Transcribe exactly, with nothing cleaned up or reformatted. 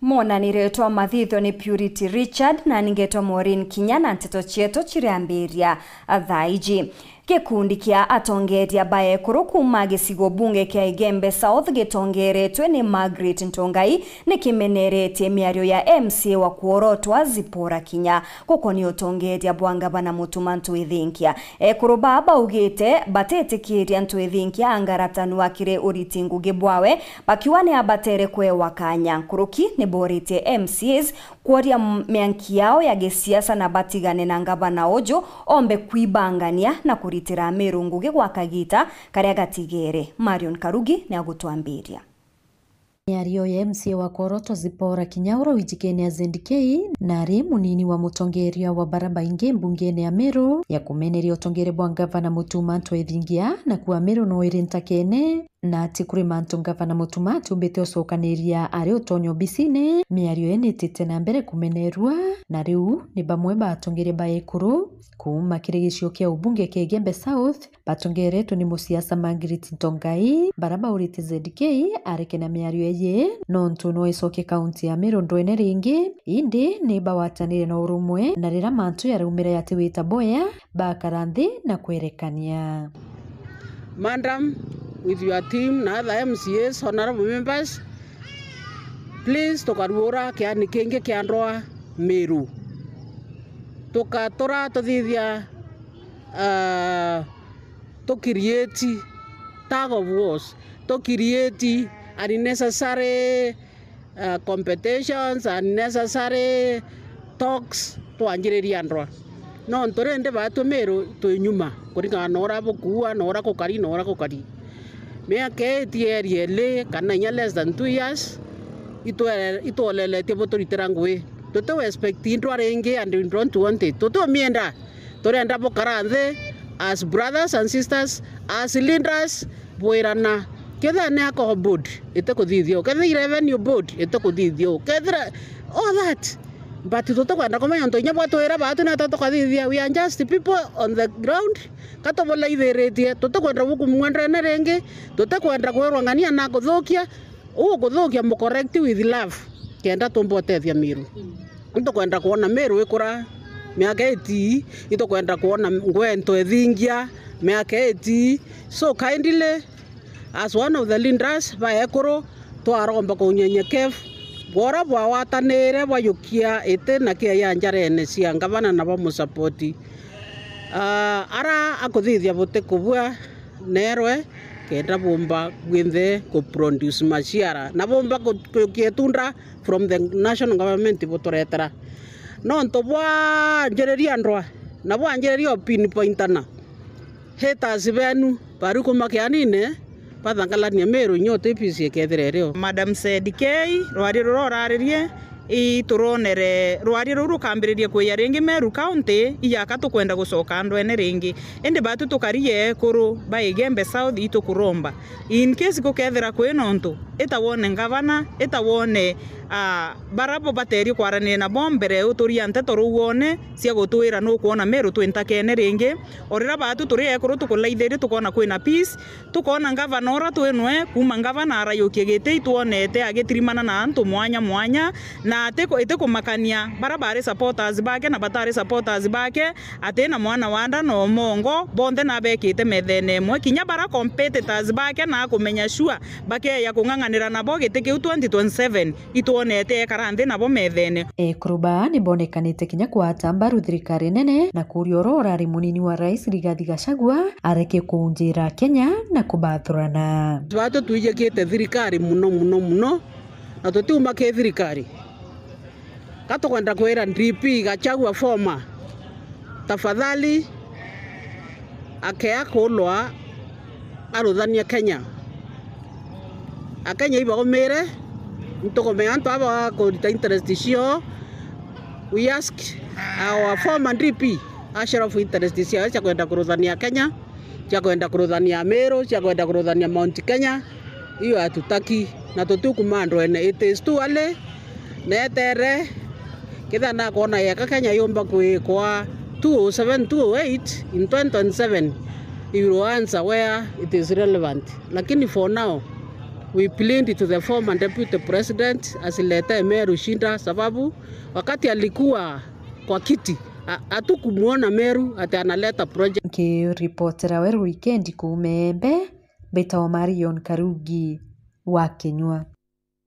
Mwonanire twa mathithio ni Purity Richard na ningetwa Maureen Kinya na nteto cietu ciriambiria thaa iji. Gikundi kia atongeria ba ekuru kuuma gicigo bunge kia Igembe South gitongeretwe ni Margaret Ntongai ni kimeneretie miario ya M C A wa kuorotwa Zipporah Kinya gukonia utongeria bwa ngavana Mutuma M'Ethingia. Ekuru baa baugite batetikiria M'Ethingia angaratanua kiri uriti ngugi bwawe, bakiuga ni abatere kwewa kanya. Nkuruki ni boritie M C As kworia m-, mianki yao ya gisiasa na batigane na ngavana uju ombe kwibangania na kuritira Amiru ngugi gwa kagita karia gatigere. Marion Karugi ni agutwambiria. Miario ya M C A wa kuorotwa Zipporah Kinya uria wijikene ya Z K na ari munini wa mutongeria wa bara baingi mbungene ya Meru ya kumeneria utongeria bwa ngavana Mutuma M'Ethingia na kuuga Meru no iri ntakene. Na ati kuri mantu ngavana Mutuma atiumbite ucokaniria ari utonya obisine, miario ii niitite na mbere kumenerua, na riu ni bamwe ba atongeria ba ekuru kuuma kiri gicigo kia ubunge kia Igembe South batongeretwe ni musiasa Margaret Ntongai, bara baurite Z K areke na miario iji nontu no icokie kaunti ya Meru ndwene ringi, indi ni bagwatanire na urumwe, na riria mantu jaraumira jatiwita boya, bakara nthi na kwerekania. Madam, with your team na other M C As, honorable members, please, tukaruura kiani kingi kia ndwaa Meru. Tukatura tuthithia, ah, tu create tug of wars, tu create unnecessary uh, competitions, unnecessary talks, twanjiriria ndwaa. Nontu rindi baatwi Meru twi nyuma, kuringana na uria bukuua, na uria gukari, na uria gukari. Miaka ii ti eri eli, kana inya less than two years, itwe-, itwoleletie buturitira ngugi. Tuti expect ndwaa ringi and we don't want it. Tutiumienda. Turienda bukara nthi as brothers and sisters, as leaders, bwirana. Kethira ni alcohol board, itikuthithia uu. Kethira i revenue board, itikuthithia uu. Kethira all that. But tutikwenda kumenya untu inya bwatwira baatu nata tukathithia. We are just people on the ground. Ka tubulaithiritie. Tutikwenda gukumua ndene ringi. Tutikwenda kwirwa ng'ania na kuthukia. Uu kuthukia mu correct with love, kenda tuumba utethia Meru. Itukwenda kwona Meru ikura miaka iiti, itukwenda kwona ngwento ithingia miaka iiti. So kindly, as one of the leaders ba ekuru, twaromba kunyenyekea bwora bwagwatanire bwajukia iti na kia ya njarene cia ngavana na bamusapoti. Ah, ara akuthithia butikubua nerwe, kenda bumba bwinthe ku produce maciara, na bumba ku-, kujukia itunda from the national government buturetera. Nontu bwanjiriria ndwaa, na bwanjiriria o pinpointana, haters benu, baru kuma kianine, bathangalania Meru inya uti peace ikethira irio. Madam said, K, rwari ruria uraririe, ituronere rwari ruu rukambiriria kwija ringi Meru County, ijaka tukwenda gucoka ndwene ringi. Indi batu tukari ekuru ba Igembe South itukuromba. In case gukethira kwina untu, ita wone ngavana, ita wone, ah, bara bo baterie kwaraniria nabo mbere uturia nteto ruu wone cia gutwira nukwona Meru twi ntakene ringi. O riria batu turi ekuru tukulaithiria tukona kwina peace, tukona ngavana uria twi nwe, kuma ngavana arayukie giti itwonete agitirimana na antu mwanya mwanya, na ati-, itikumakania bara bari supporters bake na batari supporters bake, ati na mwana wa nda na umongo, bonthe nabekite methene imwe. Kinya bara competitors bake na akumenya sure bakeya kung'ang'anira nabo giti kiu twenty twenty-seven, itwonete ekara nthi nabo methene. Ekuru baa nibonekanite kinya kwata mbaru thirikari nene na kuria uria urari munini wa rais Rigathi Gachagua areke kuunjira Kenya na kubathurana. Batu twijikite thirikari muno, muno, muno, na tutiuma ki thirikari. Ka tukwenda kwira D P Gachagua former, tafadhali, akea kulwa aruthania Kenya. Akenya ibaumire, ntukumenya antu aba kurita interest cio. We ask our former D P a share of interest ciao cia kwenda kuruthania Kenya, cia kwenda kuruthania Meru, cia kwenda kuruthania Mount Kenya. Hiyo hatutaki, na tutikuma ndwene. It is too early. Netere, kethira nakwona yeka Kenya yumba kwikwa two oh seven, two oh eight in twenty twenty-seven, he will answer where it is relevant. Lakini for now, We plead to the former deputy president asilete Meru shida, sababu wakati alikuwa kwa kiti, a-, hatukumuona Meru ati analeta project. Nkiripotera Weru Wikendi kuuma Embe, mbitagwa Marion Karugi wa Kinyua.